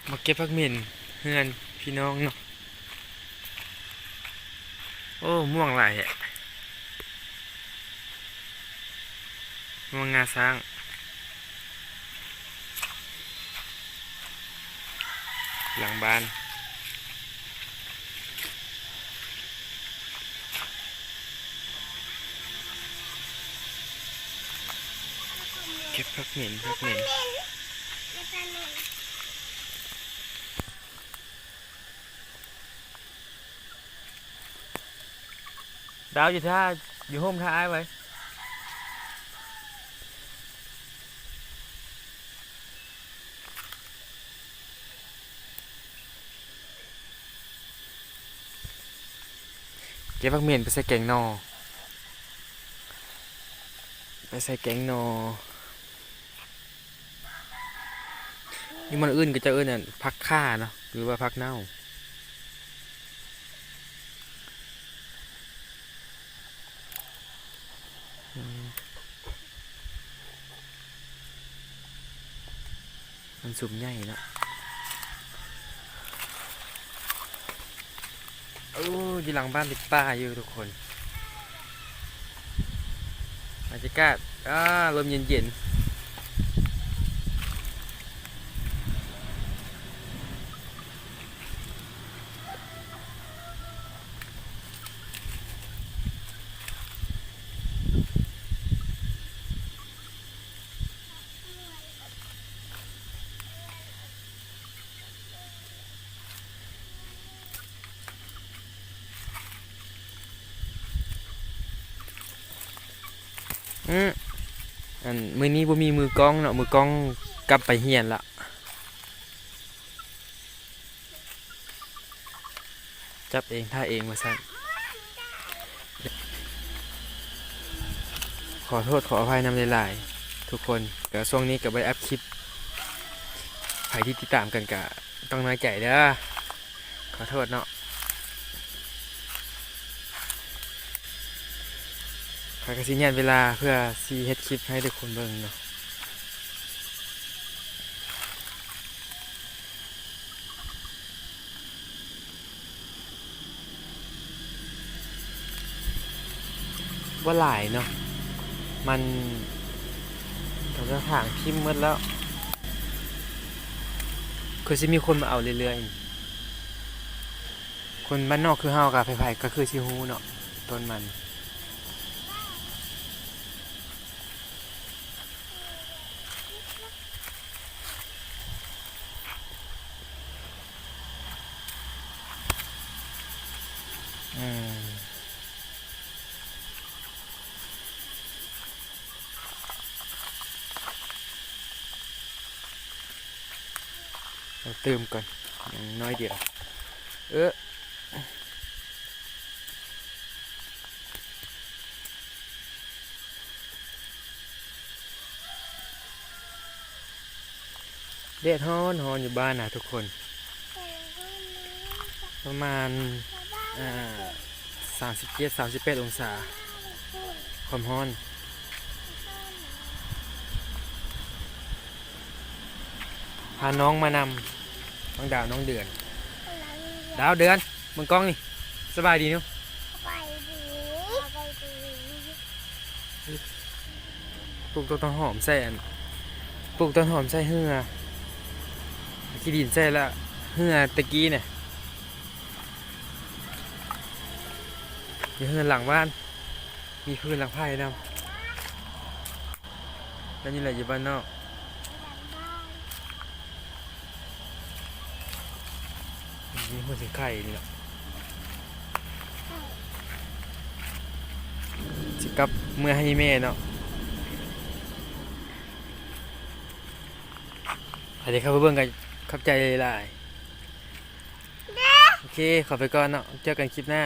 ມາເກັບຜັກເໝັນເຮືອນພີ່ນ້ອງເນາະ. ໂອ້ ມ່ວງຫຼາຍແທ້ ມ່ວງງາຊ້າງ ຫຼັງບ້ານ. ເກັບຜັກເໝັນ ຜັກເໝັນ. ດາວຢູ່ທ່າ ຢູ່ຮົ່ມທ່າອ້າຍໄວ້. ເກັບຜັກເໝັນໄປໃສ່ແກງໜໍ່ ໄປໃສ່ແກງໜໍ່. ຢູ່ບ່ອນອື່ນເຂົາເຈົ້າເອີ້ນ ອັນ ຜັກຂ່າເນາະ ຫຼືວ່າຜັກເນົ່າ. ອືມ ມັນສຸມໃຫຍ່ເນາະ. ໂອ້ ຢູ່ຫຼັງບ້ານເປັນປ່າຢູ່ທຸກຄົນ. ບັນຍາກາດ ອາ ລົມເຢັນໆ. ອື ອັນ ມື້ນີ້ບໍ່ມີມືກ້ອງເນາະ ມືກ້ອງກັບໄປຮຽນລະ. ຈັບເອງ ຖ່າຍເອງວ່າຊັ້ນ. ຂໍໂທດຂໍອະໄພນຳຫຼາຍໆ ທຸກຄົນ. ກະຊ່ວງນີ້ກະບໍ່ໄດ້ອັບຄລິບ ໃຜທີ່ຕິດຕາມກັນກະຕ້ອງນ້ອຍໃຈເດີ້ ຂໍໂທດເນາະ. ຂ້ອຍກະຊິແຍ່ນເວລາເພື່ອຊິເຮັດຄລິບໃຫ້ທຸກຄົນເບິ່ງເນາະ. ບໍ່ຫຼາຍເນາະ ມັນ ເຂົາເຈົ້າຖາງຖິ້ມໝົດແລ້ວ ຄືຊິມີຄົນມາເອົາເລື້ອຍໆ. ຄົນບ້ານນອກຄືເຮົາກະໃຜໆກະຄືຊິຮູ້ເນາະ ຕົ້ນມັນ. ອືມ ເອົາຕື່ມກ່ອນ ຍັງໜ້ອຍດຽວ ເອີ. ແດດຮ້ອນໆ ຢູ່ບ້ານນະທຸກຄົນ ປະມານ ເອີ ສາມສິບເຈັດ ສາມສິບແປດອົງສາ ຄວາມຮ້ອນ. ພານ້ອງມານຳ ນ້ອງດາວ ນ້ອງເດືອນ ດາວ ເດືອນ ເບິ່ງກ້ອງນີ້ ສະບາຍດີເນາະ ສະບາຍດີ ສະບາຍດີ. ປູກຕົ້ນຫອມໃສ່ອັນ ປູກຕົ້ນຫອມໃສ່ເຮືອ ຂີ້ດິນໃສ່ລະ ເຮືອຕະກີ້ນະ ຢູ່ເຮືອນຫຼັງບ້ານ ມີຟືນຫຼັງໄຟນຳ. ແບບນີ້ແຫຼະຢູ່ບ້ານນອກ ມີຫົວຊິງໄຂ່ນີ້ລະ ຊິກັບເມືອໃຫ້ແມ່ເນາະ. ໃຜທີ່ເຂົ້າມາເບິ່ງກະຂອບໃຈຫຼາຍໆ. ໂອເຄ ຂໍໄປກ່ອນເນາະ ເຈີກັນຄລິບໜ້າ.